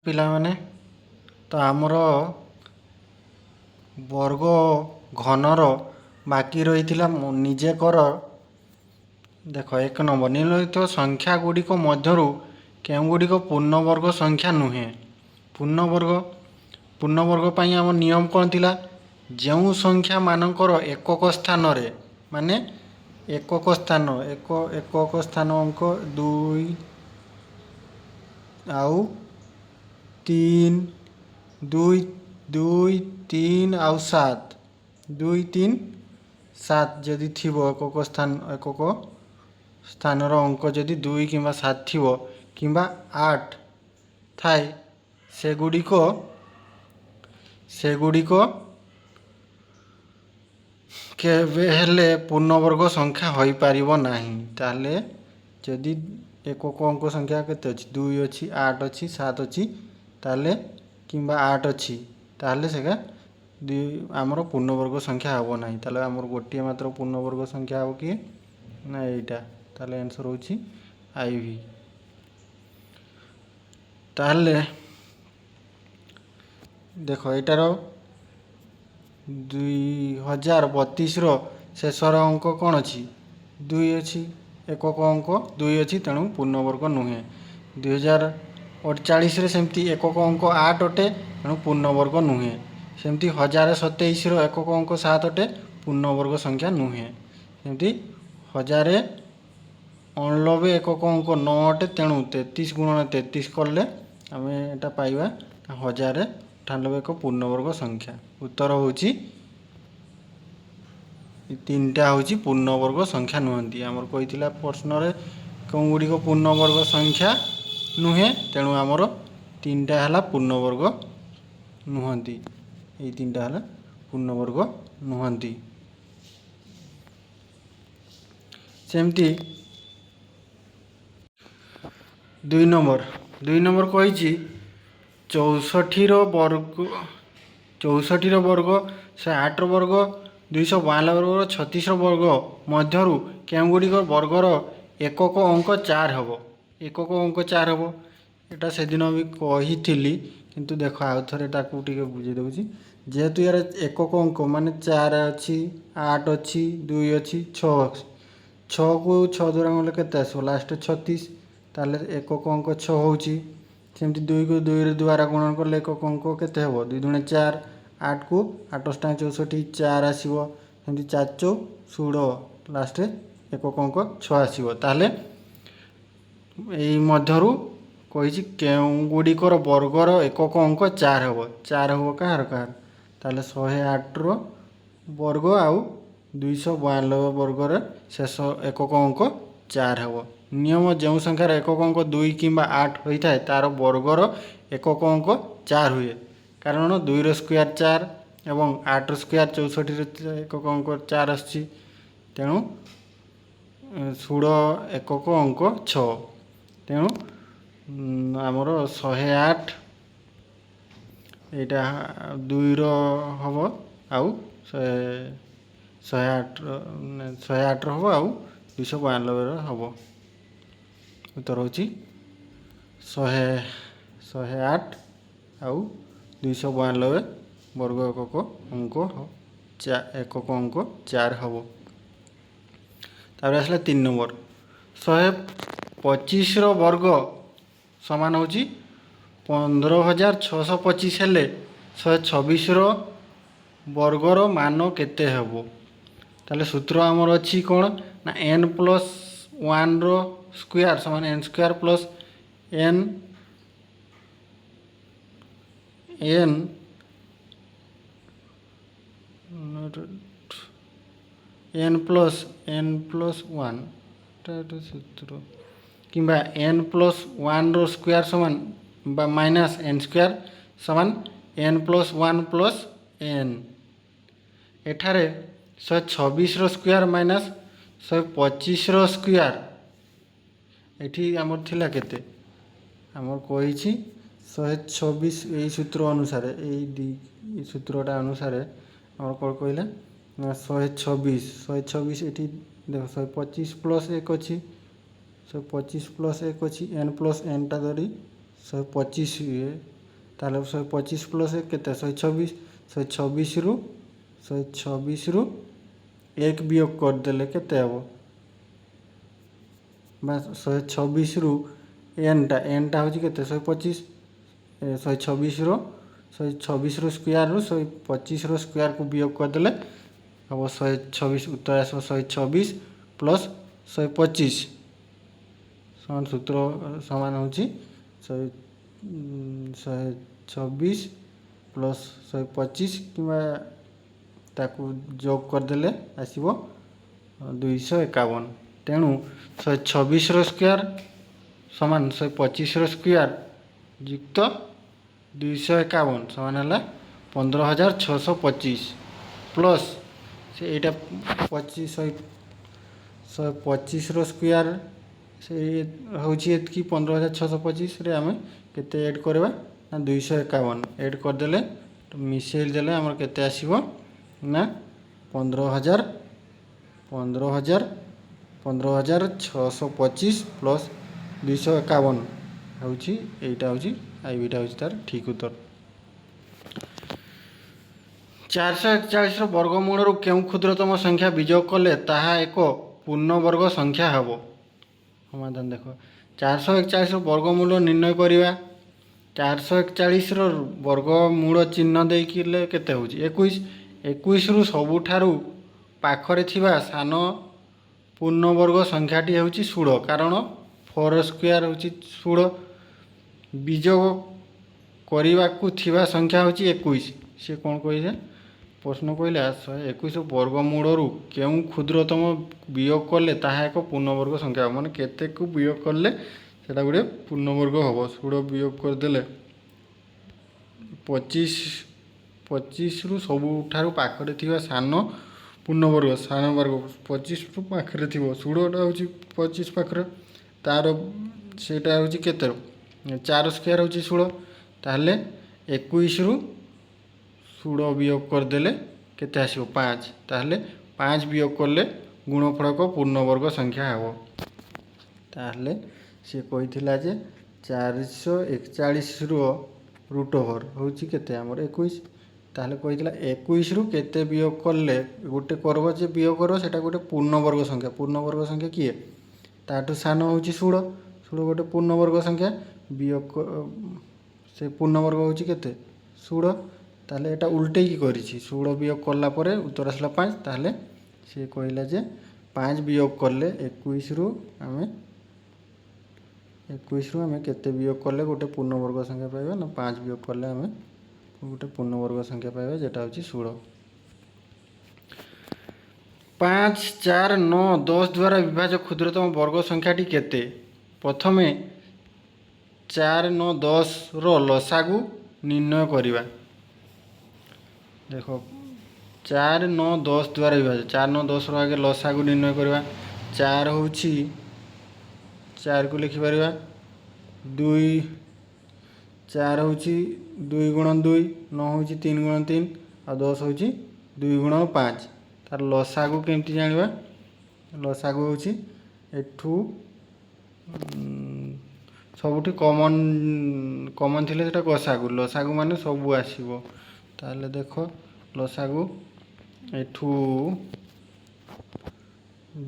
ପିଲାମାନେ, ତ ଆମର ବର୍ଗ ଘନର ବାକି ରହିଥିଲା, ନିଜେ କର। ଦେଖ, ଏକ ନମ୍ବର, ନିମ୍ନଲିଖିତ ସଂଖ୍ୟା ଗୁଡ଼ିକ ମଧ୍ୟରୁ କେଉଁଗୁଡ଼ିକ ପୂର୍ଣ୍ଣବର୍ଗ ସଂଖ୍ୟା ନୁହେଁ? ପୂର୍ଣ୍ଣବର୍ଗ ପାଇଁ ଆମ ନିୟମ କ'ଣ ଥିଲା? ଯେଉଁ ସଂଖ୍ୟା ମାନଙ୍କର ଏକକ ସ୍ଥାନରେ, ମାନେ ଏକକ ସ୍ଥାନ, ଏକକ ସ୍ଥାନ ଅଙ୍କ 2 ଆଉ 3, 2, 2, 3 ଆଉ 7, 2, 3, 7 ଯଦି ଥିବ, ଏକକ ସ୍ଥାନର ଅଙ୍କ ଯଦି 2 କିମ୍ବା 7 ଥିବ କିମ୍ବା 8 ଥାଏ, ସେଗୁଡ଼ିକ କେବେ ହେଲେ ପୂର୍ଣ୍ଣବର୍ଗ ସଂଖ୍ୟା ହୋଇପାରିବ ନାହିଁ। ତାହେଲେ ଯଦି ଏକକ ଅଙ୍କ ସଂଖ୍ୟା କେତେ ଅଛି? 2 ଅଛି, 8 ଅଛି, 7 ଅଛି, ତାହେଲେ କିମ୍ବା 8 ଅଛି, ତାହେଲେ ସେଟା ଦୁଇ ଆମର ପୂର୍ଣ୍ଣବର୍ଗ ସଂଖ୍ୟା ହେବ ନାହିଁ। ତାହେଲେ ଆମର ଗୋଟିଏ ମାତ୍ର ପୂର୍ଣ୍ଣବର୍ଗ ସଂଖ୍ୟା ହେବ କିଏ ନା ଏଇଟା। ତାହେଲେ ଆନ୍ସର୍ ହେଉଛି I V. ତାହେଲେ ଦେଖ, ଏଇଟାର 2032ର ଶେଷର ଅଙ୍କ କ'ଣ ଅଛି? 2 ଅଛି। ଏକକ ଅଙ୍କ 2 ଅଛି, ତେଣୁ ପୂର୍ଣ୍ଣବର୍ଗ ନୁହେଁ। 2048ରେ ସେମିତି ଏକକ ଅଙ୍କ 8 ଅଟେ, ତେଣୁ ପୂର୍ଣ୍ଣବର୍ଗ ନୁହେଁ। ସେମିତି 1027ର ଏକକ ଅଙ୍କ 7 ଅଟେ, ପୂର୍ଣ୍ଣବର୍ଗ ସଂଖ୍ୟା ନୁହେଁ। ସେମିତି 1089 ଏକକ ଅଙ୍କ 9 ଅଟେ, ତେଣୁ 33 ଗୁଣନ 33 କଲେ ଆମେ ଏଇଟା ପାଇବା 1098, ଏକ ପୂର୍ଣ୍ଣବର୍ଗ ସଂଖ୍ୟା। ଉତ୍ତର ହେଉଛି ତିନିଟା ହେଉଛି ପୂର୍ଣ୍ଣବର୍ଗ ସଂଖ୍ୟା ନୁହନ୍ତି। ଆମର କହିଥିଲା ପ୍ରଶ୍ନରେ କେଉଁ ଗୁଡ଼ିକ ପୂର୍ଣ୍ଣବର୍ଗ ସଂଖ୍ୟା ନୁହେଁ, ତେଣୁ ଆମର ତିନିଟା ହେଲା ପୂର୍ଣ୍ଣବର୍ଗ ନୁହନ୍ତି। ଏଇ ତିନିଟା ହେଲା ପୂର୍ଣ୍ଣବର୍ଗ ନୁହନ୍ତି। ସେମିତି 2 ନମ୍ବର। 2 ନମ୍ବର କହିଛି 64ର ବର୍ଗ, 64ର ବର୍ଗ, 108ର ବର୍ଗ, 292 ବର୍ଗ, 36ର ବର୍ଗ ମଧ୍ୟରୁ କେଉଁଗୁଡ଼ିକ ବର୍ଗର ଏକକ ଅଙ୍କ 4 ହେବ? ଏକକ ଅଙ୍କ 4 ହେବ, ଏଇଟା ସେଦିନ ବି କହିଥିଲି, କିନ୍ତୁ ଦେଖ, ଆଉ ଥରେ ତାକୁ ଟିକେ ବୁଝେଇ ଦେଉଛି। ଯେହେତୁ ୟାର ଏକକ ଅଙ୍କ ମାନେ 4 ଅଛି, 8 ଅଛି, 2 ଅଛି, 6 ଅଛି। 6କୁ 6 ଦ୍ୱାରା ଗଲେ କେତେ ଆସିବ? ଲାଷ୍ଟ 36। ତାହେଲେ ଏକକ ଅଙ୍କ 6 ହେଉଛି। ସେମିତି 2କୁ 2 ଦ୍ୱାରା ଗୁଣନ କଲେ ଏକକ ଅଙ୍କ କେତେ ହେବ? 2 ଦୁଣେ 4। 8କୁ 8 ଅଷ୍ଟା 64, 4 ଆସିବ। ସେମିତି 4 ଚଉ 16, ଲାଷ୍ଟରେ ଏକକ ଅଙ୍କ 6 ଆସିବ। ତାହେଲେ ଏଇ ମଧ୍ୟରୁ କହିଛି କେଉଁ ଗୁଡ଼ିକର ବର୍ଗର ଏକକ ଅଙ୍କ 4 ହେବ? 4 ହେବ କାହାର କାହାର? ତାହେଲେ 108ର ବର୍ଗ ଆଉ 292 ବର୍ଗରେ ଶେଷ ଏକକ ଅଙ୍କ 4 ହେବ। ନିୟମ, ଯେଉଁ ସଂଖ୍ୟାର ଏକକ ଅଙ୍କ 2 କିମ୍ବା 8 ହୋଇଥାଏ, ତା'ର ବର୍ଗର ଏକକ ଅଙ୍କ 4 ହୁଏ। କାରଣ 2ର ସ୍କୋୟାର 4 ଏବଂ 8ର ସ୍କୋୟାର 64ର ଏକକ ଅଙ୍କ 4 ଆସୁଛି। ତେଣୁ 16 ଏକକ ଅଙ୍କ 6। ତେଣୁ ଆମର 108 ଏଇଟା 2ର ହେବ ଆଉ 108ର ହେବ ଆଉ 292ର ହେବ। ଉତ୍ତର ହେଉଛି 108 ଆଉ 292 ବର୍ଗ ଏକକ ଅଙ୍କ 4 ହେବ। ତାପରେ ଆସିଲା 3 ନମ୍ବର। 125ର ବର୍ଗ ସମାନ ହେଉଛି 15,625 ହେଲେ 126ର ବର୍ଗର ମାନ କେତେ ହେବ? ତାହେଲେ ସୂତ୍ର ଆମର ଅଛି କ'ଣ ନା ଏନ୍ ପ୍ଲସ୍ ୱାନ୍ର ସ୍କୋୟାର ସମାନ N square plus N N N plus N plus one, ଏଟା ଗୋଟେ ସୂତ୍ର, କିମ୍ବା ଏନ୍ ପ୍ଲସ୍ ୱାନ୍ର ସ୍କୋୟାର ସମାନ ବା ମାଇନସ୍ ଏନ୍ ସ୍କୋୟାର ସମାନ ଏନ୍ ପ୍ଲସ୍ 1 ପ୍ଲସ୍ ଏନ୍। ଏଠାରେ 126ର ସ୍କୋୟାର ମାଇନସ୍ 125ର ସ୍କୋୟାର। ଏଠି ଆମର ଥିଲା କେତେ? ଆମର କହିଛି 126। ଏଇ ସୂତ୍ର ଅନୁସାରେ, ଏଇ ସୂତ୍ରଟା ଅନୁସାରେ ଆମର କ'ଣ କହିଲା ନା 126। 126 ଏଠି ଦେଖ, 125 ପ୍ଲସ୍ 1 ଅଛି। 125 ପ୍ଲସ୍ 1 ଅଛି, ଏନ୍ ପ୍ଲସ୍ ଏନ୍ଟା ଧରି 125 ହୁଏ। ତାହେଲେ 125 ପ୍ଲସ୍ ଏକ କେତେ? 126। 126ରୁ, 126ରୁ ଏକ ବିୟୋଗ କରିଦେଲେ କେତେ ହେବ? ବା 126ରୁ ଏନ୍ଟା, ଏନ୍ଟା ହେଉଛି କେତେ? 125। 126ର, 126ର ସ୍କୋୟାରରୁ 125ର ସ୍କୋୟାରକୁ ବିୟୋଗ କରିଦେଲେ ହେବ 126। ଉତ୍ତର ଆସିବ 126 ପ୍ଲସ୍ 125 ସମାନ, ସୂତ୍ର ସମାନ ହେଉଛି 126 ପ୍ଲସ୍ 125 କିମ୍ବା ତାକୁ ଯୋଗ କରିଦେଲେ ଆସିବ 251। ତେଣୁ 126ର ସ୍କୋୟାର ସମାନ 125ର ସ୍କୋୟାର ଯୁକ୍ତ 251 ସମାନ ହେଲା 15,625। ପ୍ଲସ୍ ସେ ଏଇଟା ପଚିଶ, 125ର ସ୍କୋୟାର ସେ ହେଉଛି ଏତିକି। 15,625ରେ ଆମେ କେତେ ଏଡ଼୍ କରିବା ନା 251 ଏଡ଼୍ କରିଦେଲେ, ମିଶେଇ ଦେଲେ ଆମର କେତେ ଆସିବ ନା 15,625 ପ୍ଲସ୍ 251 ହେଉଛି। ଏଇଟା ହେଉଛି, ଆଇଭିଟା ହେଉଛି ତାର ଠିକ୍ ଉତ୍ତର। 441ର ବର୍ଗମୂଳରୁ କେଉଁ କ୍ଷୁଦ୍ରତମ ସଂଖ୍ୟା ବିଯୋଗ କଲେ ତାହା ଏକ ପୂର୍ଣ୍ଣବର୍ଗ ସଂଖ୍ୟା ହେବ? ସମାଧାନ ଦେଖ। 441ର ବର୍ଗମୂଳ ନିର୍ଣ୍ଣୟ କରିବା। 441ର ବର୍ଗମୂଳ ଚିହ୍ନ ଦେଇକିଲେ କେତେ ହେଉଛି? 21। 21ରୁ ସବୁଠାରୁ ପାଖରେ ଥିବା ସାନ ପୂର୍ଣ୍ଣବର୍ଗ ସଂଖ୍ୟାଟି ହେଉଛି 16, କାରଣ ଫୋର୍ ସ୍କୋୟାର ହେଉଛି 16। ବିଯୋଗ କରିବାକୁ ଥିବା ସଂଖ୍ୟା ହେଉଛି 21। ସେ କ'ଣ କହିଲେ? ପ୍ରଶ୍ନ କହିଲା, 121 ବର୍ଗମୂଳରୁ କେଉଁ କ୍ଷୁଦ୍ରତମ ବିୟୋଗ କଲେ ତାହା ଏକ ପୂର୍ଣ୍ଣବର୍ଗ ସଂଖ୍ୟା ହେବ? ମାନେ କେତେକୁ ବିୟୋଗ କଲେ ସେଟା ଗୋଟେ ପୂର୍ଣ୍ଣବର୍ଗ ହେବ? 16 ବିୟୋଗ କରିଦେଲେ 25। 25ରୁ ସବୁଠାରୁ ପାଖରେ ଥିବା ସାନ ପୂର୍ଣ୍ଣବର୍ଗ, ସାନ ବର୍ଗ 25ରୁ ପାଖରେ ଥିବ। 16ଟା ହେଉଛି 25 ପାଖରେ। ତାର ସେଇଟା ହେଉଛି କେତେ? ଚାରି ସ୍କୋୟାର ହେଉଛି 16। ତାହେଲେ 21ରୁ 16 ବିୟୋଗ କରିଦେଲେ କେତେ ଆସିବ? 5। ତାହେଲେ 5 ବିୟୋଗ କଲେ ଗୁଣଫଳକ ପୂର୍ଣ୍ଣବର୍ଗ ସଂଖ୍ୟା ହେବ। ତାହେଲେ ସିଏ କହିଥିଲା ଯେ 441ର ରୁଟ୍ ଓଭର ହେଉଛି କେତେ? ଆମର 21। ତାହେଲେ କହିଥିଲା 21ରୁ କେତେ ବିୟୋଗ କଲେ, ଗୋଟେ କରିବ ଯେ ବିୟୋଗ କରିବ, ସେଇଟା ଗୋଟେ ପୂର୍ଣ୍ଣବର୍ଗ ସଂଖ୍ୟା। ପୂର୍ଣ୍ଣବର୍ଗ ସଂଖ୍ୟା କିଏ? ତାଠୁ ସାନ ହେଉଛି 16। 16 ଗୋଟେ ପୂର୍ଣ୍ଣବର୍ଗ ସଂଖ୍ୟା। ବିୟୋଗ, ସେ ପୂର୍ଣ୍ଣବର୍ଗ ହେଉଛି କେତେ? 16। ତାହେଲେ ଏଇଟା ଉଲ୍ଟେଇକି କରିଛି। 16 ବିୟୋଗ କଲା ପରେ ଉତ୍ତର ଆସିଲା 5। ତାହେଲେ ସିଏ କହିଲା ଯେ 5 ବିୟୋଗ କଲେ 21ରୁ ଆମେ, 21ରୁ ଆମେ କେତେ ବିୟୋଗ କଲେ ଗୋଟେ ପୂର୍ଣ୍ଣବର୍ଗ ସଂଖ୍ୟା ପାଇବା ନା 5 ବିୟୋଗ କଲେ ଆମେ ଗୋଟେ ପୂର୍ଣ୍ଣବର୍ଗ ସଂଖ୍ୟା ପାଇବା, ଯେଟା ହେଉଛି 16। 5, 4, 9, 10 ଦ୍ୱାରା ବିଭାଜ୍ୟ କ୍ଷୁଦ୍ରତମ ବର୍ଗ ସଂଖ୍ୟାଟି କେତେ? ପ୍ରଥମେ 4, 9, 10ର ଲସାଗୁ ନିର୍ଣ୍ଣୟ କରିବା। ଦେଖ, 4, 9, 10 ଦ୍ୱାରା ବିଭାଜ୍ୟ। 4, 9, 10ର ଆଗେ ଲସାଗୁ ନିର୍ଣ୍ଣୟ କରିବା। 4 ହେଉଛି, 4କୁ ଲେଖିପାରିବା 2, 4 ହେଉଛି 2 ଗୁଣ 2, 9 ହେଉଛି 3 ଗୁଣ 3, ଆଉ 10 ହେଉଛି 2 ଗୁଣ 5। ତାର ଲସାଗୁ କେମିତି ଜାଣିବା? ଲସାଗୁ ହେଉଛି ଏଠୁ ସବୁଠି କମନ୍, କମନ୍ ଥିଲେ ସେଟା ଗସାଗୁ। ଲସାଗୁ ମାନେ ସବୁ ଆସିବ। ତାହେଲେ ଦେଖ, ଲସାଗୁ ଏଠୁ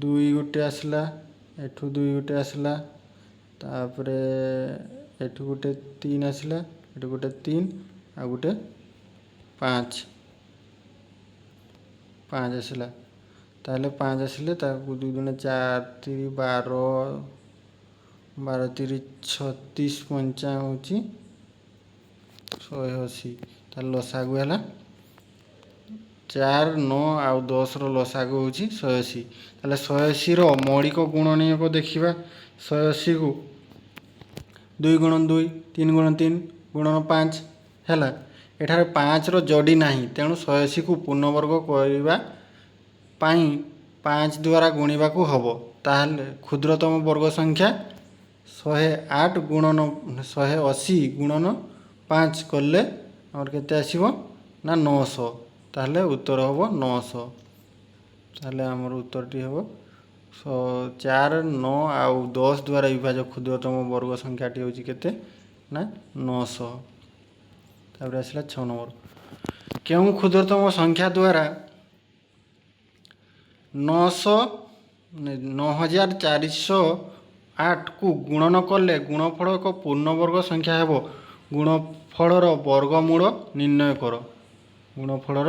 2 ଗୋଟେ ଆସିଲା, ଏଠୁ 2 ଗୋଟେ ଆସିଲା, ତାପରେ ଏଠୁ ଗୋଟେ 3 ଆସିଲା, ଏଠୁ ଗୋଟେ 3, ଆଉ ଗୋଟେ 5, 5 ଆସିଲା। ତାହେଲେ 5 ଆସିଲେ ତାକୁ 2 ଦୁଣେ 4, 3 12, 12 ତିରି 36, ପଞ୍ଚା ହେଉଛି 180। ତାହେଲେ ଲସାଗୁ ହେଲା 4, 9 ଆଉ 10ର ଲସାଗୁ ହେଉଛି 180। ତାହେଲେ 180ର ମୌଳିକ ଗୁଣନୀୟକ ଦେଖିବା। 180କୁ 2 ଗୁଣ 2, 3 ଗୁଣ 3 ଗୁଣନ 5 ହେଲା। ଏଠାରେ 5ର ଯୋଡ଼ି ନାହିଁ, ତେଣୁ 180କୁ ପୂର୍ଣ୍ଣବର୍ଗ କରିବା ପାଇଁ 5 ଦ୍ୱାରା ଗୁଣିବାକୁ ହେବ। ତାହେଲେ କ୍ଷୁଦ୍ରତମ ବର୍ଗ ସଂଖ୍ୟା 108 ଗୁଣନ 180 ଗୁଣନ 5 କଲେ ଆମର କେତେ ଆସିବ ନା 900। ତାହେଲେ ଉତ୍ତର ହେବ 900। ତାହେଲେ ଆମର ଉତ୍ତରଟି ହେବ 4, 9 ଆଉ 10 ଦ୍ୱାରା ବିଭାଜ୍ୟ କ୍ଷୁଦ୍ରତମ ବର୍ଗ ସଂଖ୍ୟାଟି ହେଉଛି କେତେ ନା 900। ତାପରେ ଆସିଲା 6 ନମ୍ବର। କେଉଁ କ୍ଷୁଦ୍ରତମ ସଂଖ୍ୟା ଦ୍ୱାରା 9408କୁ ଗୁଣନ କଲେ ଗୁଣଫଳ ଏକ ପୂର୍ଣ୍ଣବର୍ଗ ସଂଖ୍ୟା ହେବ? ଗୁଣଫଳର ବର୍ଗମୂଳ ନିର୍ଣ୍ଣୟ କର। ଗୁଣଫଳର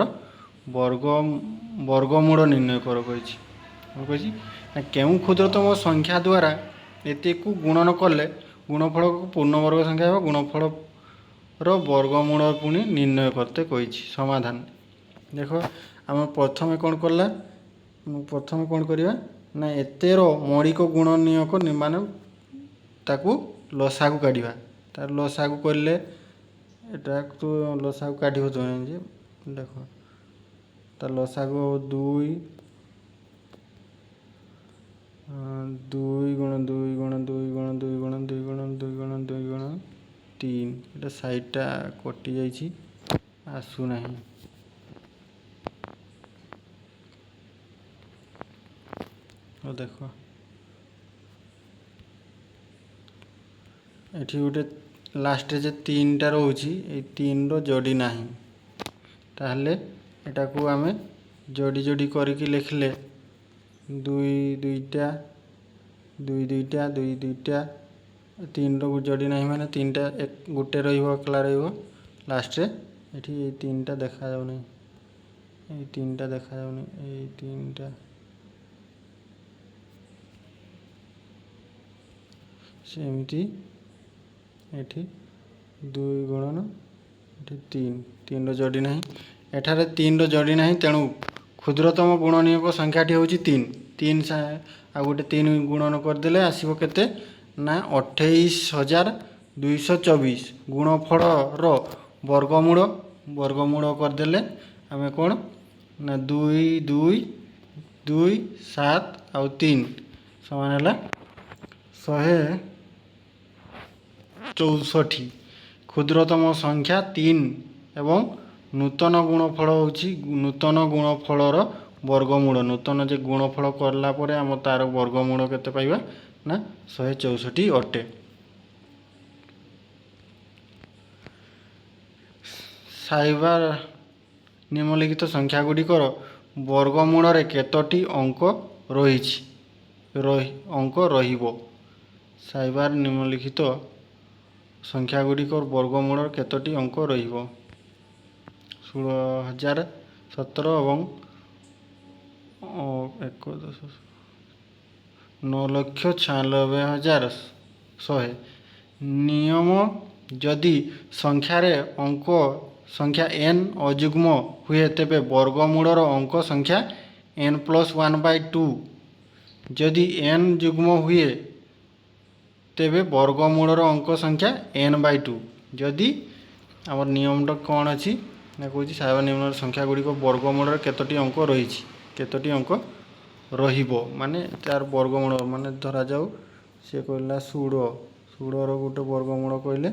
ବର୍ଗମୂଳ ନିର୍ଣ୍ଣୟ କର କହିଛି। କ'ଣ କହିଛି ନା, କେଉଁ କ୍ଷୁଦ୍ରତମ ସଂଖ୍ୟା ଦ୍ୱାରା ଏତିକୁ ଗୁଣନ କଲେ ଗୁଣଫଳ ପୂର୍ଣ୍ଣବର୍ଗ ସଂଖ୍ୟା ହେବ, ଗୁଣଫଳର ବର୍ଗମୂଳ ପୁଣି ନିର୍ଣ୍ଣୟ କରତେ କହିଛି। ସମାଧାନ ଦେଖ, ଆମେ ପ୍ରଥମେ କ'ଣ କଲା? ପ୍ରଥମେ କ'ଣ କରିବା ନା, ଏତେର ମୌଳିକ ଗୁଣନୀୟକ, ମାନେ ତାକୁ ଲସାଗୁ କାଢ଼ିବା। ତାର ଲସାଗୁ କରିଲେ, ଏଟାକୁ ଲସାଗୁ କାଢ଼ିବ ତୁମେ ଯେ ଦେଖ, ତାର ଲସାଗୁ 2, 2 ଗୁଣ 2 ଗୁଣ 2 ଗୁଣ 2 ଗୁଣ 2 ଗୁଣ 2 ଗୁଣ 2 ଗୁଣ 3। ଏଟା ସାଇଡ଼ଟା କଟି ଯାଇଛି, ଆସୁନାହିଁ। ହଉ ଦେଖ, ଏଠି ଗୋଟେ ଲାଷ୍ଟରେ ଯେ 3ଟା ରହୁଛି, ଏଇ 3ର ଯୋଡ଼ି ନାହିଁ। ତାହେଲେ ଏଟାକୁ ଆମେ ଯୋଡ଼ି ଯୋଡ଼ି କରିକି ଲେଖିଲେ 2 2ଟା, 2 2ଟା, 2 2ଟା। 3ର ଯୋଡ଼ି ନାହିଁ, ମାନେ 3ଟା ଗୋଟେ ରହିବ, ଏକଲା ରହିବ ଲାଷ୍ଟରେ। ଏଠି ଏଇ 3ଟା ଦେଖାଯାଉନାହିଁ, ଏଇ 3ଟା ଦେଖାଯାଉନି, ଏଇ 3ଟା। ସେମିତି ଏଠି 2 ଗୁଣନ ଏଠି 3, 3ର ଯୋଡ଼ି ନାହିଁ। ଏଠାରେ 3ର ଯୋଡ଼ି ନାହିଁ, ତେଣୁ କ୍ଷୁଦ୍ରତମ ଗୁଣନୀୟକ ସଂଖ୍ୟାଟି ହେଉଛି 3। 3 ଆଉ ଗୋଟେ 3 ଗୁଣନ କରିଦେଲେ ଆସିବ କେତେ ନା 28,224। ଗୁଣଫଳର ବର୍ଗମୂଳ କରିଦେଲେ ଆମେ କ'ଣ ନା 2, 2, 2, 7 ଆଉ 3 ସମାନ ହେଲା 164। କ୍ଷୁଦ୍ରତମ ସଂଖ୍ୟା 3 ଏବଂ ନୂତନ ଗୁଣଫଳ ହେଉଛି ନୂତନ ଗୁଣଫଳର ବର୍ଗମୂଳ। ନୂତନ ଯେ ଗୁଣଫଳ କଲା ପରେ ଆମ ତାର ବର୍ଗମୂଳ କେତେ ପାଇବା ନା 164 ଅଟେ। ସାଇବାର ନିମ୍ନଲିଖିତ ସଂଖ୍ୟା ଗୁଡ଼ିକର ବର୍ଗମୂଳରେ କେତୋଟି ଅଙ୍କ ରହିଛି, ଅଙ୍କ ରହିବ? ସାଇବାର ନିମ୍ନଲିଖିତ ସଂଖ୍ୟା ଗୁଡ଼ିକର ବର୍ଗମୂଳରେ କେତୋଟି ଅଙ୍କ ରହିବ? 16,017 ଏବଂ 1 10 9,96,100। ନିୟମ, ଯଦି ସଂଖ୍ୟାରେ ଅଙ୍କ ସଂଖ୍ୟା ଏନ୍ ଅଯୁଗ୍ମ ହୁଏ, ତେବେ ବର୍ଗମୂଳର ଅଙ୍କ ସଂଖ୍ୟା ଏନ୍ ପ୍ଲସ୍ 1/2। ଯଦି ଏନ୍ ଯୁଗ୍ମ ହୁଏ, ତେବେ ବର୍ଗମୂଳର ଅଙ୍କ ସଂଖ୍ୟା ଏନ୍ ବାଇ ଟୁ। ଯଦି ଆମର ନିୟମଟା କ'ଣ ଅଛି ନା, କହୁଛି ସାଇବାର ନିମ୍ନ ସଂଖ୍ୟା ଗୁଡ଼ିକ ବର୍ଗମୂଳରେ କେତୋଟି ଅଙ୍କ ରହିଛି, କେତୋଟି ଅଙ୍କ ରହିବ, ମାନେ ତାର ବର୍ଗମୂଳ, ମାନେ ଧରାଯାଉ ସିଏ କହିଲା 16, 16ର ଗୋଟେ ବର୍ଗମୂଳ କହିଲେ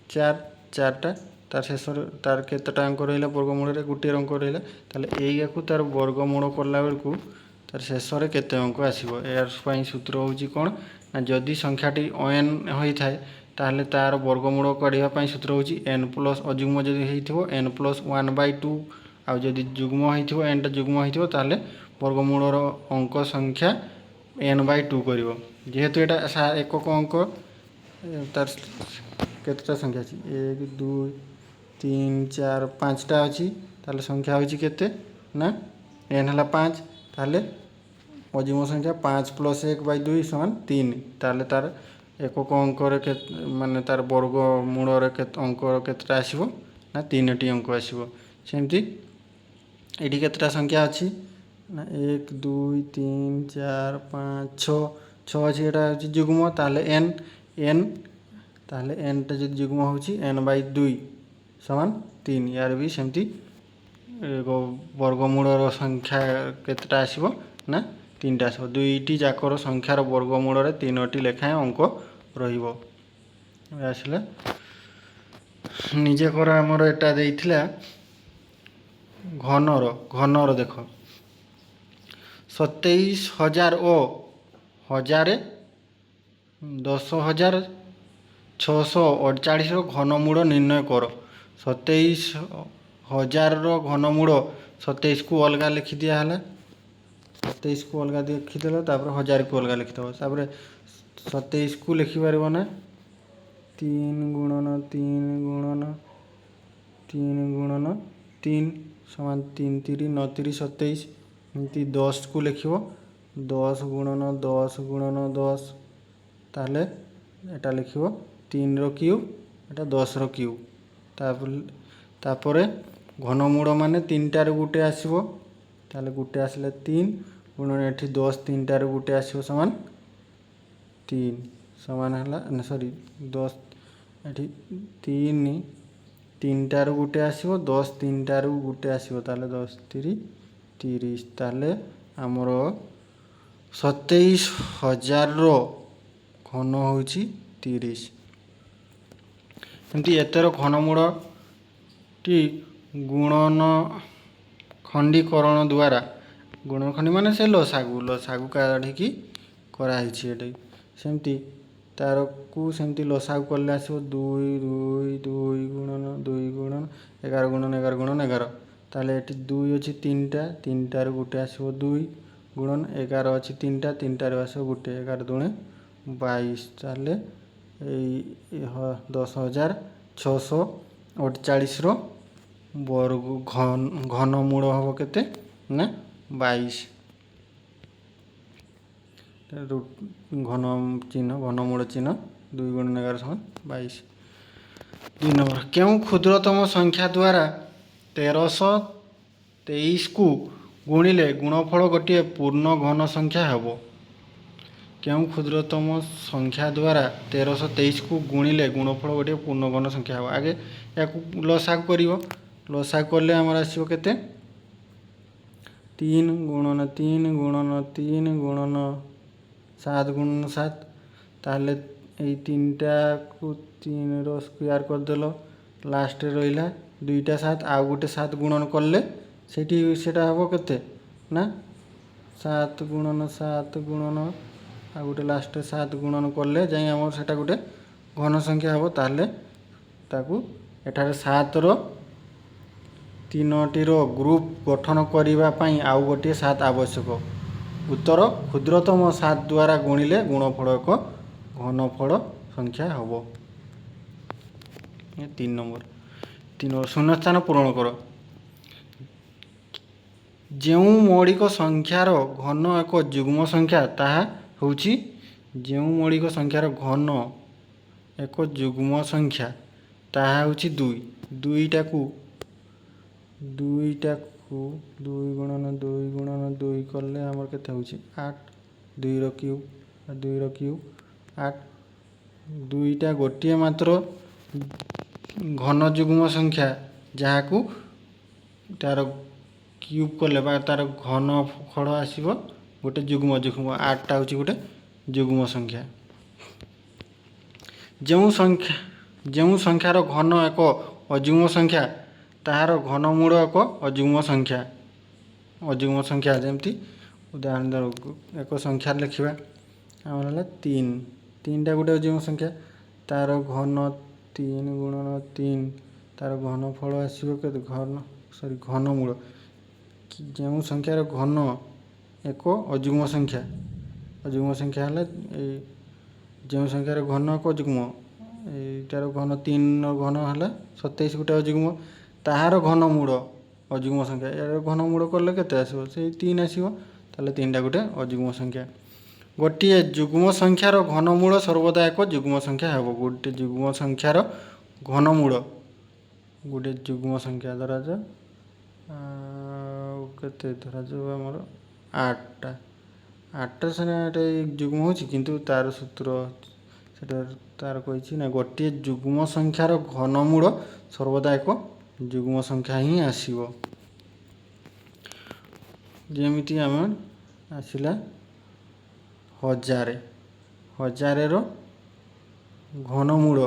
4, 4ଟା। ତାର ଶେଷରେ ତାର କେତେଟା ଅଙ୍କ ରହିଲା? ବର୍ଗମୂଳରେ ଗୋଟିଏ ଅଙ୍କ ରହିଲା। ତାହେଲେ ଏଇଆକୁ ତାର ବର୍ଗମୂଳ କଲା ବେଳକୁ ତାର ଶେଷରେ କେତେ ଅଙ୍କ ଆସିବ? ଏହାର ପାଇଁ ସୂତ୍ର ହେଉଛି କ'ଣ ନା, ଯଦି ସଂଖ୍ୟାଟି ଏନ୍ ହୋଇଥାଏ, ତାହେଲେ ତାର ବର୍ଗମୂଳ କାଢ଼ିବା ପାଇଁ ସୂତ୍ର ହେଉଛି ଏନ୍ ପ୍ଲସ୍, ଅଯୁଗ୍ମ ଯଦି ହେଇଥିବ, ଏନ୍ ପ୍ଲସ୍ 1/2। ଆଉ ଯଦି ଯୁଗ୍ମ ହେଇଥିବ, ଏନ୍ଟା ଯୁଗ୍ମ ହେଇଥିବ, ତାହେଲେ ବର୍ଗମୂଳର ଅଙ୍କ ସଂଖ୍ୟା ଏନ୍ ବାଇ ଟୁ କରିବ। ଯେହେତୁ ଏଇଟା ଏକକ ଅଙ୍କ, ତାର କେତେଟା ସଂଖ୍ୟା ଅଛି? 1, 2, 3, 4, 5ଟା ଅଛି। ତାହେଲେ ସଂଖ୍ୟା ହେଉଛି କେତେ ନା ଏନ୍ ହେଲା 5। ତାହେଲେ ଅଯୁଗ୍ମ ସଂଖ୍ୟା 5 ପ୍ଲସ୍ 1/2 ସମାନ 3। ତାହେଲେ ତାର ଏକକ ଅଙ୍କରେ ମାନେ ତାର ବର୍ଗ ମୂଳରେ କେତେ ଅଙ୍କ କେତେଟା ଆସିବ ନା 3ଟି ଅଙ୍କ ଆସିବ। ସେମିତି ଏଠି କେତେଟା ସଂଖ୍ୟା ଅଛି ନା 1, 2, 3, 4, 5, 6, 6 ଅଛି। ଏଇଟା ହେଉଛି ଯୁଗ୍ମ, ତାହେଲେ ଏନ୍ ଏନ୍ ତାହେଲେ ଏନ୍ଟା ଯଦି ଯୁଗ୍ମ ହେଉଛି, ଏନ୍ ବାଇ 2 ସମାନ 3। ୟାର ବି ସେମିତି ବର୍ଗମୂଳର ସଂଖ୍ୟା କେତେଟା ଆସିବ ନା 3ଟା ଆସିବ। ଦୁଇଟି ଯାକର ସଂଖ୍ୟାର ବର୍ଗମୂଳରେ 3ଟି ଲେଖାଏଁ ଅଙ୍କ ରହିବ। ଆସିଲା ନିଜେ କର। ଆମର ଏଟା ଦେଇଥିଲା ଘନର। ଦେଖ, 27,000 ଓ 10,648ର ଘନମୂଳ ନିର୍ଣ୍ଣୟ କର। 27,000ର ଘନମୂଳ 27କୁ ଅଲଗା ଲେଖି ଦିଆହେଲା। 27କୁ ଅଲଗା ଲେଖିଦେଲ, ତାପରେ 1000କୁ ଅଲଗା ଲେଖିଦେବ। ତାପରେ 27କୁ ଲେଖିପାରିବ ନା ତିନି ଗୁଣନ ତିନି ଗୁଣନ ତିନି ଗୁଣନ ତିନି ସମାନ ତିନି ତିରି ନଅ ତିରି 27। ଏମିତି 10କୁ ଲେଖିବ 10 ଗୁଣନ 10 ଗୁଣନ 10। ତାହେଲେ ଏଟା ଲେଖିବ ତିନିର କ୍ୟୁବ୍, ଏଟା 10ର କ୍ୟୁବ୍। ତାପରେ ତାପରେ ଘନମୂଳ ମାନେ ତିନିଟାରୁ ଗୋଟେ ଆସିବ। ତାହେଲେ ଗୋଟେ ଆସିଲେ ତିନି ଗୁଣନ ଏଠି 10, ତିନିଟାରୁ ଗୋଟେ ଆସିବ, ସମାନ ତିନି ସମାନ ହେଲା। ସରି, 10 ଏଠି ତିନି ତିନିଟାରୁ ଗୋଟେ ଆସିବ, 10 ତିନିଟାରୁ ଗୋଟେ ଆସିବ। ତାହେଲେ 10 ତିରି 30। ତାହେଲେ ଆମର 27,000ର ଘନ ହେଉଛି 30। ଏମିତି ଏତେର ଘନମୂଳଟି ଗୁଣନ ଖଣ୍ଡୀକରଣ ଦ୍ୱାରା, ଗୁଣନ ଖଣ୍ଡି ମାନେ ସେ ଲସାଗୁ, ଲସାଗୁ କାଢ଼ିକି କରାହେଇଛି ଏଠି। ସେମିତି ତାରକୁ ସେମିତି ଲସାଗୁ କଲେ ଆସିବ ଦୁଇ ଦୁଇ ଦୁଇ ଗୁଣନ ଦୁଇ ଗୁଣନ 11 ଗୁଣନ 11 ଗୁଣନ 11। ତାହେଲେ ଏଠି ଦୁଇ ଅଛି ତିନିଟା, ତିନିଟାରୁ ଗୋଟେ ଆସିବ ଦୁଇ, ଗୁଣନ 11 ଅଛି ତିନିଟା, ତିନିଟାରୁ ଆସିବ ଗୋଟେ, 11 ଦୁଣେ 22। ତାହେଲେ ଏଇ 10,648ର ବର୍ଗ ଘନମୂଳ ହେବ କେତେ ନା 22। ଘନ ଚିହ୍ନ, ଘନମୂଳ ଚିହ୍ନ, ଦୁଇ ଗୁଣନ 11 ସମାନ 22। ଦୁଇ ନମ୍ବର, କେଉଁ କ୍ଷୁଦ୍ରତମ ସଂଖ୍ୟା ଦ୍ୱାରା 1323କୁ ଗୁଣିଲେ ଗୁଣଫଳ ଗୋଟିଏ ପୂର୍ଣ୍ଣ ଘନ ସଂଖ୍ୟା ହେବ? କେଉଁ କ୍ଷୁଦ୍ରତମ ସଂଖ୍ୟା ଦ୍ୱାରା 1323କୁ ଗୁଣିଲେ ଗୁଣଫଳ ଗୋଟିଏ ପୂର୍ଣ୍ଣ ଘନ ସଂଖ୍ୟା ହେବ? ଆଗେ ୟାକୁ ଲସାଗୁ କରିବ। ଲସାଗୁ କଲେ ଆମର ଆସିବ କେତେ? ତିନି ଗୁଣନ ତିନି ଗୁଣନ ତିନି ଗୁଣନ ସାତ ଗୁଣନ ସାତ। ତାହେଲେ ଏଇ ତିନିଟାକୁ ତିନିର ସ୍କୋୟାର କରିଦେଲ, ଲାଷ୍ଟରେ ରହିଲା ଦୁଇଟା ସାତ। ଆଉ ଗୋଟେ ସାତ ଗୁଣନ କଲେ ସେଇଠି ସେଇଟା ହେବ କେତେ ନା ସାତ ଗୁଣନ ସାତ ଗୁଣନ ଆଉ ଗୋଟେ ଲାଷ୍ଟରେ ସାତ ଗୁଣନ କଲେ ଯାଇ ଆମର ସେଇଟା ଗୋଟେ ଘନ ସଂଖ୍ୟା ହେବ। ତାହେଲେ ତାକୁ ଏଠାରେ ସାତର ତିନୋଟିର ଗ୍ରୁପ୍ ଗଠନ କରିବା ପାଇଁ ଆଉ ଗୋଟିଏ ସାତ ଆବଶ୍ୟକ। ଉତ୍ତର, କ୍ଷୁଦ୍ରତମ ସାତ ଦ୍ୱାରା ଗୁଣିଲେ ଗୁଣଫଳ ଏକ ଘନଫଳ ସଂଖ୍ୟା ହେବ। ଏ ତିନି ନମ୍ବର। ତିନି ନମ୍ବର, ଶୂନ୍ୟସ୍ଥାନ ପୂରଣ କର। ଯେଉଁ ମୌଳିକ ସଂଖ୍ୟାର ଘନ ଏକ ଯୁଗ୍ମ ସଂଖ୍ୟା ତାହା ହେଉଛି? ଯେଉଁ ମୌଳିକ ସଂଖ୍ୟାର ଘନ ଏକ ଯୁଗ୍ମ ସଂଖ୍ୟା ତାହା ହେଉଛି ଦୁଇ। ଦୁଇଟାକୁ ଦୁଇ ଗୁଣନ ଦୁଇ ଗୁଣନ ଦୁଇ କଲେ ଆମର କେତେ ହେଉଛି? ଆଠ। ଦୁଇର କ୍ୟୁବ୍, ଦୁଇର କ୍ୟୁବ୍ ଆଠ। ଦୁଇଟା ଗୋଟିଏ ମାତ୍ର ଘନ ଯୁଗ୍ମ ସଂଖ୍ୟା ଯାହାକୁ ତାର କ୍ୟୁବ୍ କଲେ ବା ତାର ଘନ ଫଳ ଆସିବ ଗୋଟେ ଯୁଗ୍ମ। ଯୁଗ୍ମ ଆଠଟା ହେଉଛି ଗୋଟେ ଯୁଗ୍ମ ସଂଖ୍ୟା। ଯେଉଁ ସଂଖ୍ୟାର ଘନ ଏକ ଅଯୁଗ୍ମ ସଂଖ୍ୟା ତାହାର ଘନମୂଳ ଏକ ଅଯୁଗ୍ମ ସଂଖ୍ୟା। ଅଯୁଗ୍ମ ସଂଖ୍ୟା ଯେମିତି ଉଦାହରଣ ଧର ଏକ ସଂଖ୍ୟା ଲେଖିବା ଆମର ହେଲା ତିନି। ତିନିଟା ଗୋଟେ ଅଯୁଗ୍ମ ସଂଖ୍ୟା। ତାର ଘନ ତିନି ଗୁଣନ ତିନି, ତାର ଘନ ଫଳ ଆସିବ କେତେ? ଘନ, ସରି, ଘନମୂଳ। ଯେଉଁ ସଂଖ୍ୟାର ଘନ ଏକ ଅଯୁଗ୍ମ ସଂଖ୍ୟା, ଅଯୁଗ୍ମ ସଂଖ୍ୟା ହେଲେ ଏଇ ଯେଉଁ ସଂଖ୍ୟାର ଘନ ଏକ ଅଯୁଗ୍ମ, ଏଇଟାର ଘନ ତିନିର ଘନ ହେଲା 27, ଗୋଟେ ଅଯୁଗ୍ମ, ତାହାର ଘନମୂଳ ଅଯୁଗ୍ମ ସଂଖ୍ୟା। ଏହାର ଘନମୂଳ କଲେ କେତେ ଆସିବ? ସେଇ ତିନି ଆସିବ। ତାହେଲେ ତିନିଟା ଗୋଟେ ଅଯୁଗ୍ମ ସଂଖ୍ୟା। ଗୋଟିଏ ଯୁଗ୍ମ ସଂଖ୍ୟାର ଘନମୂଳ ସର୍ବଦା ଏକ ଯୁଗ୍ମ ସଂଖ୍ୟା ହେବ। ଗୋଟେ ଯୁଗ୍ମ ସଂଖ୍ୟାର ଘନମୂଳ, ଗୋଟେ ଯୁଗ୍ମ ସଂଖ୍ୟା ଧରାଯାଉ, ଆଉ କେତେ ଧରାଯାଉ ଆମର ଆଠଟା। ଆଠଟା ସିନା ଏଇଟା ଯୁଗ୍ମ ହେଉଛି, କିନ୍ତୁ ତାର ସୂତ୍ର ସେଟା ତାର କହିଛି ନା ଗୋଟିଏ ଯୁଗ୍ମ ସଂଖ୍ୟାର ଘନମୂଳ ସର୍ବଦା ଏକ ଯୁଗ୍ମ ସଂଖ୍ୟା ହିଁ ଆସିବ। ଯେମିତି ଆମେ ଆସିଲା 1000, 1000ର ଘନମୂଳ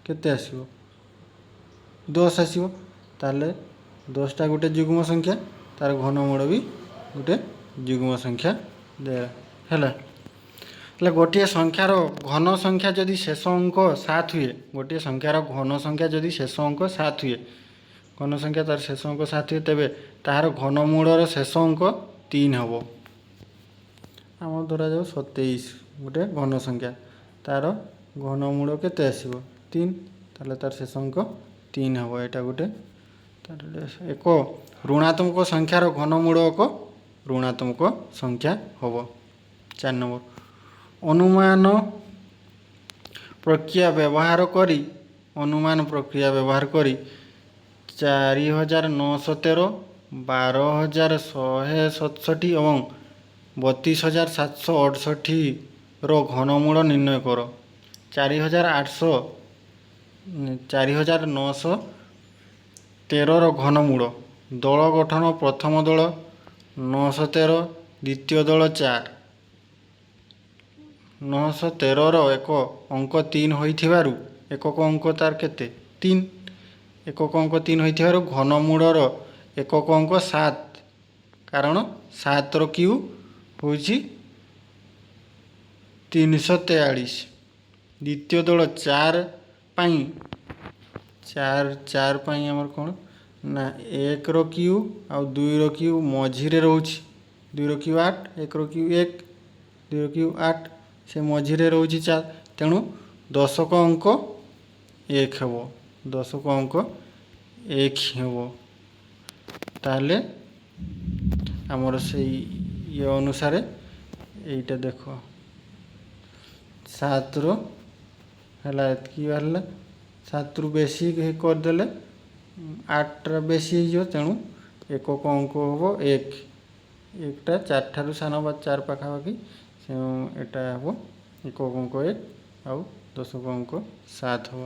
କେତେ ଆସିବ? 10 ଆସିବ। ତାହେଲେ 10ଟା ଗୋଟେ ଯୁଗ୍ମ ସଂଖ୍ୟା, ତାର ଘନମୂଳ ବି ଗୋଟେ ଯୁଗ୍ମ ସଂଖ୍ୟା ହେଲା। ହେଲେ ଗୋଟିଏ ସଂଖ୍ୟାର ଘନ ସଂଖ୍ୟା ଯଦି ଶେଷ ଅଙ୍କ 7 ହୁଏ, ଗୋଟିଏ ସଂଖ୍ୟାର ଘନ ସଂଖ୍ୟା ଯଦି ଶେଷ ଅଙ୍କ 7 ହୁଏ, ଘନ ସଂଖ୍ୟା ତାର ଶେଷ ଅଙ୍କ 7 ହୁଏ, ତେବେ ତାହାର ଘନମୂଳର ଶେଷ ଅଙ୍କ 3 ହେବ। ଆମର ଧରାଯାଉ 27 ଗୋଟେ ଘନ ସଂଖ୍ୟା, ତାର ଘନମୂଳ କେତେ ଆସିବ? 3। ତାହେଲେ ତାର ଶେଷ ଅଙ୍କ 3 ହେବ। ଏଇଟା ଗୋଟେ। ତାହେଲେ ଏକ ଋଣାତ୍ମକ ସଂଖ୍ୟାର ଘନମୂଳ ଏକ ଋଣାତ୍ମକ ସଂଖ୍ୟା ହେବ। 4 ନମ୍ବର, ଅନୁମାନ ପ୍ରକ୍ରିୟା ବ୍ୟବହାର କରି, ଅନୁମାନ ପ୍ରକ୍ରିୟା ବ୍ୟବହାର କରି 4913, 12,167 ଏବଂ 32,768ର ଘନମୂଳ ନିର୍ଣ୍ଣୟ କର। 4800, 4913ର ଘନମୂଳ। ଦଳ ଗଠନ: ପ୍ରଥମ ଦଳ 913, ଦ୍ୱିତୀୟ ଦଳ 4। 913ର ଏକ ଅଙ୍କ 3 ହୋଇଥିବାରୁ ଏକକ ଅଙ୍କ ତାର କେତେ? 3। ଏକକ ଅଙ୍କ 3 ହୋଇଥିବାରୁ ଘନମୂଳର ଏକକ ଅଙ୍କ 7, କାରଣ 7ର କ୍ୟୁବ୍ ହେଉଛି 343। ଦ୍ୱିତୀୟ ଦଳ 4 ପାଇଁ, 4 ପାଇଁ ଆମର କ'ଣ ନା 1ର କ୍ୟୁବ୍ ଆଉ 2ର କ୍ୟୁବ୍ ମଝିରେ ରହୁଛି। 2ର କ୍ୟୁବ୍ 8, 1ର କ୍ୟୁବ୍ 1, 2ର କ୍ୟୁବ୍ 8, ସେ ମଝିରେ ରହୁଛି 4। ତେଣୁ ଦଶକ ଅଙ୍କ 1 ହେବ, ଦଶକ ଅଙ୍କ 1 ହେବ। ତାହେଲେ ଆମର ସେଇ ଇଏ ଅନୁସାରେ ଏଇଟା ଦେଖ, 7ର ହେଲା ଏତିକି ବାହାରିଲା। 7ରୁ ବେଶୀ କରିଦେଲେ 8ଟା ବେଶୀ ହେଇଯିବ। ତେଣୁ ଏକକ ଅଙ୍କ ହେବ 1। 1ଟା 4 ଠାରୁ ସାନ ବା 4 ପାଖାପାଖି। ଏଇଟା ହେବ ଏକକ ଅଙ୍କ 1 ଆଉ ଦଶକ ଅଙ୍କ 7 ହେବ।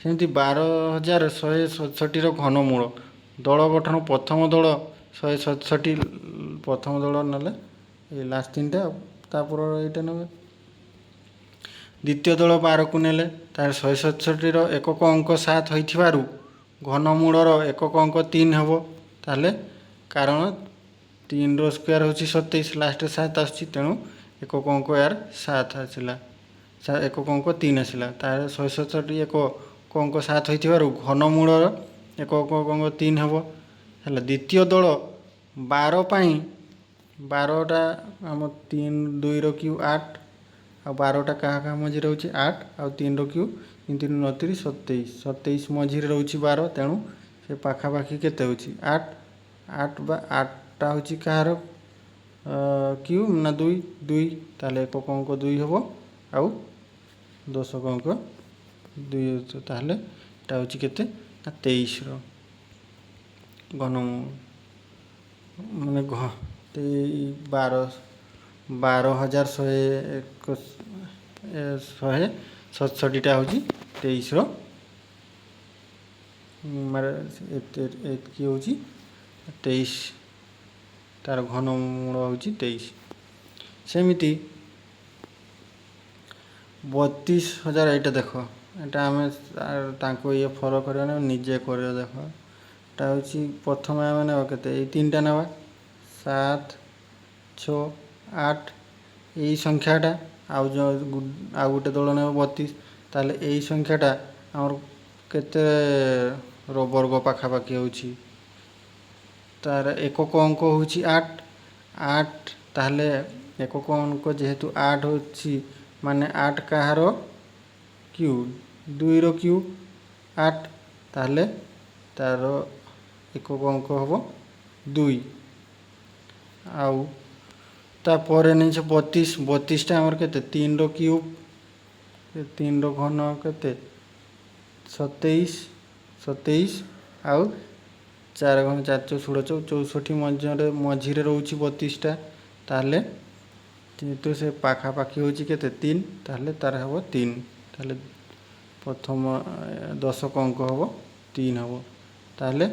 ସେମିତି 12,167ର ଘନମୂଳ। ଦଳ ଗଠନ: ପ୍ରଥମ ଦଳ 167। ପ୍ରଥମ ଦଳ ନେଲେ ଏଇ ଲାଷ୍ଟ ତିନିଟା, ତାପର ଏଇଟା ନେବେ। ଦ୍ୱିତୀୟ ଦଳ 12କୁ ନେଲେ। ତାର 167ର ଏକକ ଅଙ୍କ 7 ହୋଇଥିବାରୁ ଘନମୂଳର ଏକକ ଅଙ୍କ 3 ହେବ। ତାହେଲେ କାରଣ 3ର ସ୍କୋୟାର ହେଉଛି 27, ଲାଷ୍ଟରେ 7 ଆସୁଛି। ତେଣୁ ଏକକ ଅଙ୍କ ଏହାର 7 ଆସିଲା, ଏକକ ଅଙ୍କ 3 ଆସିଲା। ତାହେଲେ 167 ଏକକ ଅଙ୍କ 7 ହୋଇଥିବାରୁ ଘନମୂଳର ଏକକ ଅଙ୍କ 3 ହେବ। ହେଲା, ଦ୍ୱିତୀୟ ଦଳ 12 ପାଇଁ, 12ଟା ଆମ 3, 2ର କ୍ୟୁବ୍ 8 ଆଉ 12ଟା କାହା କାହା ମଝିରେ ରହୁଛି? 8 ଆଉ 3ର କ୍ୟୁବ୍, 3 3 9 3 27, 27 ମଝିରେ ରହୁଛି 12। ତେଣୁ ସେ ପାଖାପାଖି କେତେ ହେଉଛି? 8। 8 ବା 8ଟା ହେଉଛି କାହାର କ୍ୟୁବ୍ ନା 2, 2। ତାହେଲେ ଏକକ ଅଙ୍କ 2 ହେବ ଆଉ ଦଶକ ଅଙ୍କ 2। ତାହେଲେ ଏଟା ହେଉଛି କେତେ ନା 23ର ଘନ ମାନେ ଘ 12,101, 167ଟା ହେଉଛି 23ର, ମାନେ ଏତେ ଏତିକି ହେଉଛି 23, ତାର ଘନମୂଳ ହେଉଛି 23। ସେମିତି 32,000, ଏଇଟା ଦେଖ, ଏଇଟା ଆମେ ତାଙ୍କୁ ଇଏ ଫଲୋ କରିବା ନା ନିଜେ କରିବା। ଦେଖ, ଏଇଟା ହେଉଛି ପ୍ରଥମେ ଆମେ ନେବା କେତେ? ଏଇ ତିନିଟା ନେବା, 7, 6, 8, ଏଇ ସଂଖ୍ୟାଟା। ଆଉ ଯେଉଁ ଆଉ ଗୋଟେ ଦଳ ନେବ 32। ତାହେଲେ ଏଇ ସଂଖ୍ୟାଟା ଆମର କେତେ ର ବର୍ଗ ପାଖାପାଖି ହେଉଛି? ତାର ଏକକ ଅଙ୍କ ହେଉଛି 8, 8। ତାହେଲେ ଏକକ ଅଙ୍କ ଯେହେତୁ 8 ଅଛି, ମାନେ 8 କାହାର କ୍ୟୁବ୍? 2ର କ୍ୟୁବ୍ 8। ତାହେଲେ ତାର ଏକକ ଅଙ୍କ ହେବ 2। ଆଉ ତାପରେ ନେଇছে 32। 32ଟା ଆମର କେତେ? 3ର କ୍ୟୁବ୍। 3ର ଘନ କେତେ? 27, 27 ଆଉ 4 ଘନ 4 ଚଉ 16, 64 ମଝିରେ ରହୁଛି 32ଟା। ତାହେଲେ ଯେହେତୁ ସେ ପାଖାପାଖି ହେଉଛି କେତେ? 3। ତାହେଲେ ତାର ହେବ 3। ତାହେଲେ ପ୍ରଥମ ଦଶକ ଅଙ୍କ ହେବ 3 ହେବ। ତାହେଲେ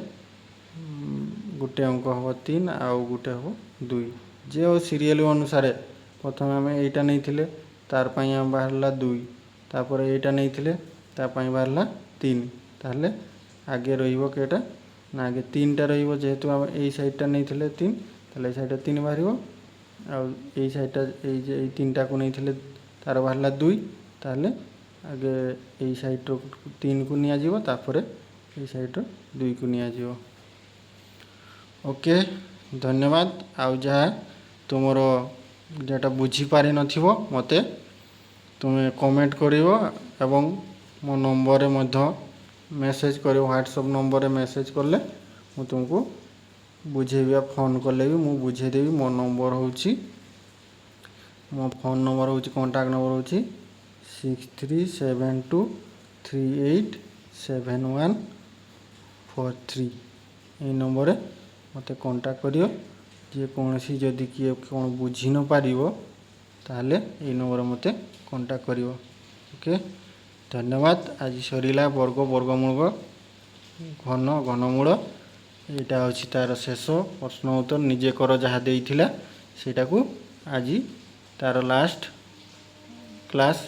ଗୋଟେ ଅଙ୍କ ହେବ 3 ଆଉ ଗୋଟେ ହେବ 2। ଯେଉଁ ସିରିଏଲ୍ ଅନୁସାରେ ପ୍ରଥମେ ଆମେ ଏଇଟା ନେଇଥିଲେ, ତାର ପାଇଁ ଆମେ ବାହାରିଲା 2। ତାପରେ ଏଇଟା ନେଇଥିଲେ, ତା ପାଇଁ ବାହାରିଲା 3। ତାହେଲେ ଆଗେ ରହିବ କେଇଟା ନା ଆଗେ 3ଟା ରହିବ। ଯେହେତୁ ଆମେ ଏଇ ସାଇଡ଼୍ଟା ନେଇଥିଲେ 3, ତାହେଲେ ଏଇ ସାଇଡ଼୍ଟା 3 ବାହାରିବ। ଆଉ ଏଇ ସାଇଡ଼୍ଟା, ଏଇ ଯେ ଏଇ ତିନିଟାକୁ ନେଇଥିଲେ, ତାର ବାହାରିଲା ଦୁଇ। ତାହେଲେ ଆଗେ ଏଇ ସାଇଡ଼୍ର ତିନିକୁ ନିଆଯିବ, ତାପରେ ଏଇ ସାଇଡ଼୍ର ଦୁଇକୁ ନିଆଯିବ। ଓକେ, ଧନ୍ୟବାଦ। ଆଉ ଯାହା ତୁମର ଯେଉଁଟା ବୁଝିପାରିନଥିବ, ମୋତେ ତୁମେ କମେଣ୍ଟ କରିବ ଏବଂ ମୋ ନମ୍ବରରେ ମଧ୍ୟ ମେସେଜ୍ କରିବ। ହ୍ୱାଟ୍ସଅପ୍ ନମ୍ବରରେ ମେସେଜ୍ କଲେ ମୁଁ ତୁମକୁ ବୁଝେଇବି, ଆଉ ଫୋନ୍ କଲେ ବି ମୁଁ ବୁଝେଇଦେବି। ମୋ ନମ୍ବର ହେଉଛି, ମୋ ଫୋନ୍ ନମ୍ବର ହେଉଛି, କଣ୍ଟାକ୍ଟ ନମ୍ବର ହେଉଛି 6372387143। ଏଇ ନମ୍ବରରେ ମୋତେ କଣ୍ଟାକ୍ଟ କରିବ। ଯେକୌଣସି ଯଦି କିଏ କ'ଣ ବୁଝି ନ ପାରିବ, ତାହେଲେ ଏଇ ନମ୍ବରରେ ମୋତେ କଣ୍ଟାକ୍ଟ କରିବ। ଓକେ, ଧନ୍ୟବାଦ। ଆଜି ସରିଲା ବର୍ଗ, ବର୍ଗମୂଳ, ଘନ, ଘନମୂଳ। ଏଇଟା ହେଉଛି ତା'ର ଶେଷ ପ୍ରଶ୍ନ ଉତ୍ତର। ନିଜେ କର ଯାହା ଦେଇଥିଲା ସେଇଟାକୁ। ଆଜି ତା'ର ଲାଷ୍ଟ କ୍ଲାସ୍।